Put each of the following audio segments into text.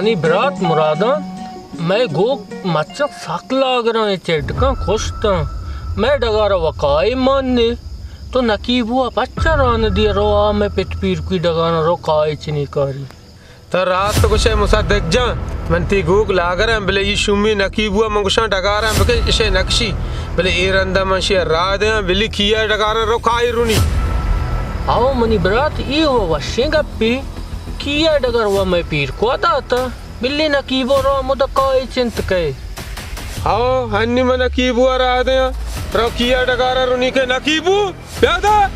منی برات مرادان، مئے گوک مچک سک لاگراں، اے چڈکاں کشتاں۔ مئے ڈگارا وکائے مان نے۔ تو نکیبو ء پچا ران دیا، رو آ مئے پت پیرکی ڈگاراں رو کائے چنی کاری۔ تو راست گوشے مصدق جان، من تی گوک لاگراں، بلے ای شومی نکیبو ء من گوشاں ڈگاراں بکش، اشے نکشی، بلے اے رندا من شے را دیاں، بلے کیا ڈگاراں رو کائے رونی۔ او منی برات، ای ہو وشیں گپی، کیا ڈگار و مئے پیرکوا داتا۔ بلی نکیبو رو ہمودا کائے چنت کئے۔ ہاو، ہنی من نکیبو ء را دیاں۔ رو کیا ڈگار ء رونی کہ نکیبو، پیادا۔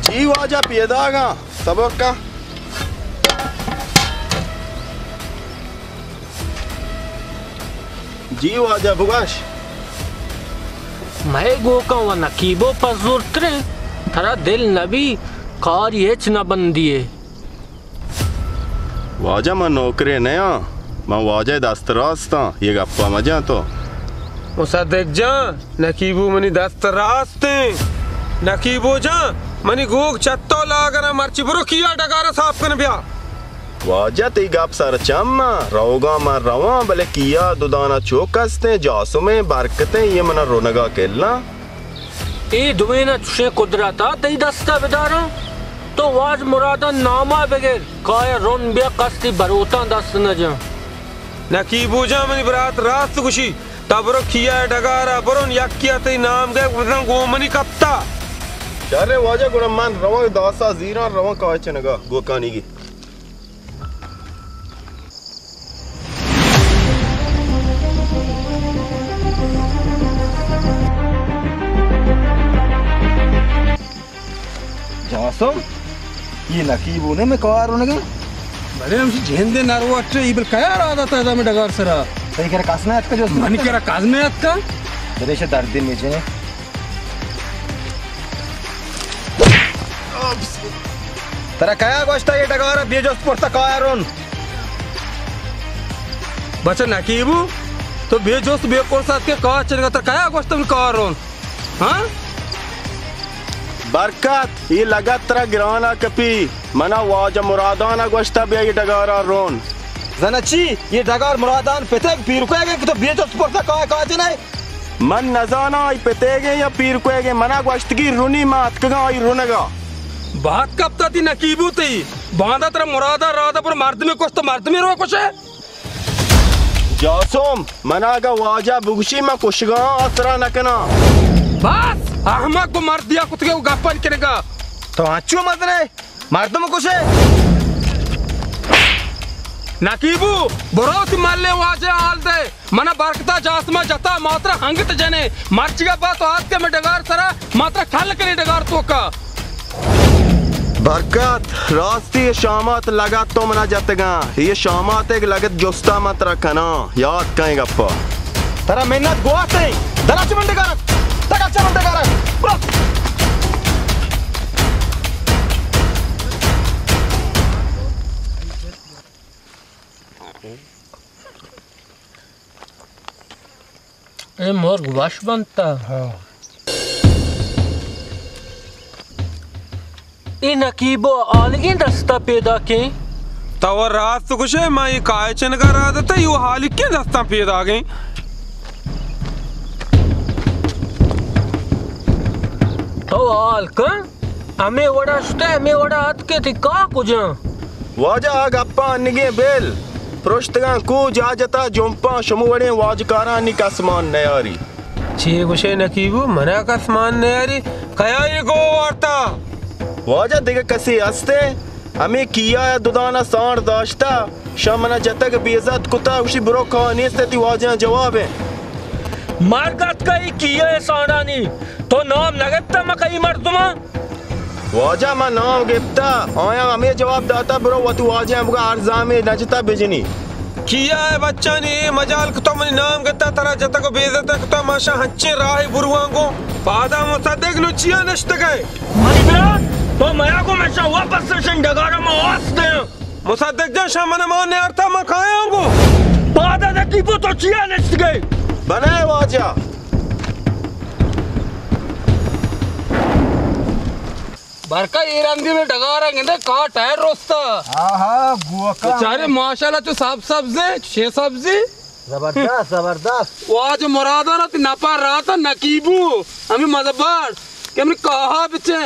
جی واجہ پیداگاں، صبر کن۔ جی واجہ بگوش۔ مئے گوکاں و نکیبو پہ زورتریں، ترا دل نبی، کاری ہچ نہ بندیے۔ واجہ من نوکرے نیاں، من واجہ دست راستاں، یہ گپا مجاں تو۔ مصدق جان، نکیبو منی دست راستیں۔ نکیبو جان، منی گوک چتو لاگراں، مرچی برو کیا ڈگارا صاف کن بیا۔ واجہ تئی گپ سر چم، روگاں من رواں، بلے کیا ددانا چوک استیں، جاسمیں، برکتیں، یہ منا رونگا کلاں۔ اے دوئیناں چشیں قدرت ء تئی دست ء بداراں؟ تو واجہ مرادان نام ء بگر، کایا رون بیا، کستی بروتاں دست نہ جاں۔ نکیبو جان، منی برات راست گوشی، تا برو کیا ڈگار ء برون، یکی ء تئی نام گئے بزاں گوں منی کپتا۔ شر واجہ، گڑا من رواں داسا زیراں، رواں کایا چنگا گوکانی گی۔ جاسم، یہ نکیبو نے میں کار رونگے؟ بلے ہمشی جہندے نرو اٹھے، یہ بل کیا را داتا ہے میں ڈگار سرا؟ تئی کرا کس نہ اتکا جو؟ منی کرا کس نہ اتکا؟ بلے شے دردی میں جنے۔ ترا کیا گوشتا یہ ڈگارا بے جست پرسا کایا رون؟ بچہ نکیبو، تو بے جست بے پرسا اتکے کایا چنگا، ترا کیا گوشتا من کایا رون؟ ہاں؟ برکت، یہ لگت ترا گرانا کپی، منا واجہ مرادانا گوشتا بیا یہ ڈگارا رون۔ زنا چی؟ یہ ڈگار مرادان پتگ پیرکوئے گئے کہ تو بے جست پرسا کایا کایا جنے؟ من نزاناں آئی پتیگیں یا پیرکوئیگیں، منا گوشتگی رونی، ما اتکگاں آئی رونگا۔ بات کپتا تی نکیبو تئی، باندا ترا مرادا رادا پر مردمے کشت، مردمے رو کشے۔ جاسم، من اگا واجہ بگوشی من کشگاں آسرا نکناں۔ بس، احمق گو مردیا کتگے و گپن کنگا۔ تو انچو مزنے؟ مردم کشے۔ نکیبو، برو تی ملے واجہ حال دے۔ منا برکتا جاسما جتا، ماترا ہنگت جنے۔ مرچیگا با تو آتکے میں ڈگار سرا، ماترا کل کنے ڈگار توکا۔ برکت، راستی یہ شامات لگت تو منا جتگاں۔ یہ شامات ایک لگت جستا من ترا کناں۔ یاد کئیں گپا۔ ترا منت گوات ایں۔ درا چہ من ڈگارا۔ تگا چہ من ڈگارا۔ برو۔ اے مرگ وش بنتا۔ ہاں۔ اے نکیبو آلگیں دستا پیداکیں۔ تو راست گوشے، ما اے کائے چنگا را دتا، یو حالکیں دستاں پیداگیں۔ تو حال کن۔ ہمے وڑا شتہ، ہمے وڑا اتکے، تئی کاہ کجاں؟ واجہ آ گپاں انگیں بیل، پرشتگاں کو جاجتا جمپاں، شمو وڑیں واجکاراں نی کس مان نیاری۔ چے گوشے نکیبو، منا کس مان نیاری؟ کیا اے گو وارتا؟ واجہ دگہ کسے ہستے؟ ہمے کیا ددانا سانڑ داشتا، شا منا جتگ بے عزت کتا، گوشی برو کاہ نیست، تی واجہ جواب ہے۔ مرگ اتکا ای کیا سانڑانی، تو نام نگتا مکئی مردماں؟ واجہ من نام گپتا، آیاں ہمے جواب داتا، برو وتی واجہ ہم بگا ہر زامے نجتا بجنی۔ کیا اے بچانی اے مجال کہ تو منی نام گپتا، ترا جتگ و بے عزت کتا، ما شا ہنچیں راہے برواں گوں۔ پادا مصدق نو چیا نشتگئے؟ منی برات، تو میا گوں، من شا واپس شن ڈگارا ما آس دیاں۔ مصدق جان، شا من مان نیارتا، ما کایاں گوں۔ پادا نکیبو تو چیا نشتگئے؟ بلے واجہ۔ برکا، اے رندی میں ڈگارا گندے، کا ٹائر رستا۔ آہا، گوکا۔ بیچارے ماشاءاللہ چو سب سبزے، چے سبزی؟ زبردست، زبردست۔ واجہ مرادان تی نپا راتا نکیبو، ہمیں مزبار، کہ ہمیں کاہا بچے،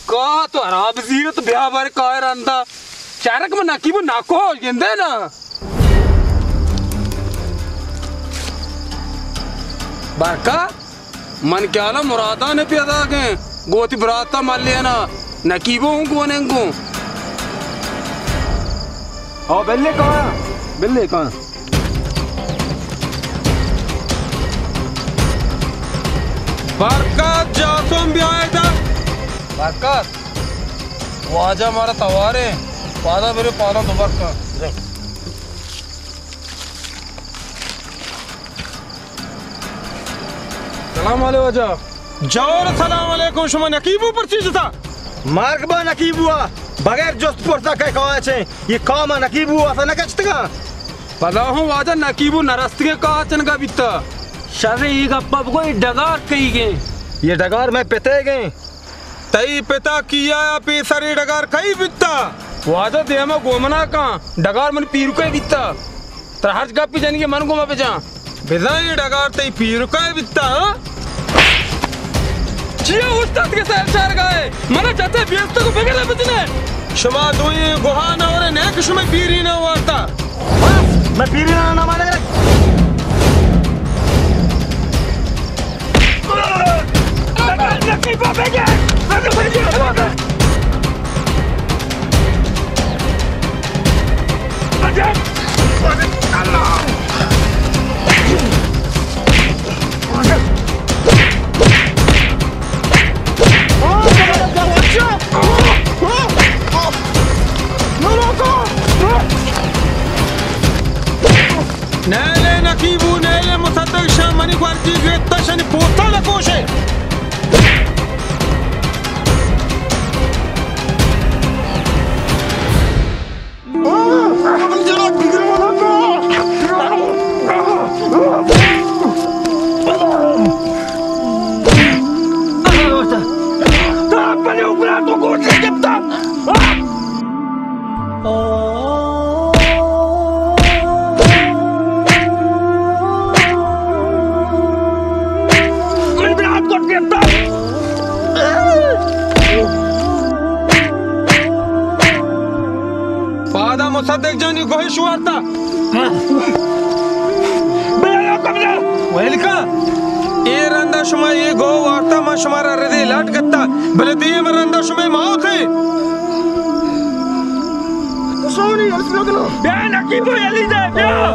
کاہا تو حراب زیرت بیا بار کاہ رندا۔ چارک میں نکیبو نکو گندے نا۔ برکا، من خیالا مرادان پیداگیں، گوں وتی براتا ملینا، نکیبو ہوں گونیں گوں۔ او بلے کاں، بلے کاں۔ برکت، جاسم بیائے دا۔ برکت، واجہ مارا توارے، پادا برے، پادا دوبر کن۔ سلام علیکم واجہ۔ جوہر، سلام علیکم۔ شما نکیبو پرچی جتا؟ مرگ با نکیبو آ۔ بغیر جست پرسا کئے کاہ چیں؟ یہ کاہ ما نکیبو آسا نہ کچتگا۔ پدا ہوں واجہ نکیبو نرستگے کاہ چنگا بیتا۔ شر، یہ گپا بگو، یہ ڈگار کئی گئے؟ یہ ڈگار میں پتے گئے۔ تئی پتا کیا یا پیسر اے ڈگار کئی بیتا؟ واجہ دیما گومنا کاں، ڈگار من پیرکے بیتا۔ ترا ہرچ گپی جنگی من گوما بجاں۔ بزاں اے ڈگار تئی پیرکے بیتا، ہاں؟ چیا اوشتات کہ سیل شارگائے؟ منا جتے بیستو کو بگڑے بجنے۔ شما دوئیں گوہانا ورے، نئے کہ شما پیرینا وارتا۔ بس، میں پیرینا نہ مانے۔ نیلے نقیبو، نیلے مصدق شاہ، منی گورجی گیتا شنی پوستا نکوشے۔ پادا مصدق جانی گوہش وارتا۔ ویلکا، اے رندا شما اے گوہ وارتا، ما شمارا ردے لاٹ گتا، بلے دیم رندا شما ماوتے۔ بیا نقیبو یلی دے، بیا۔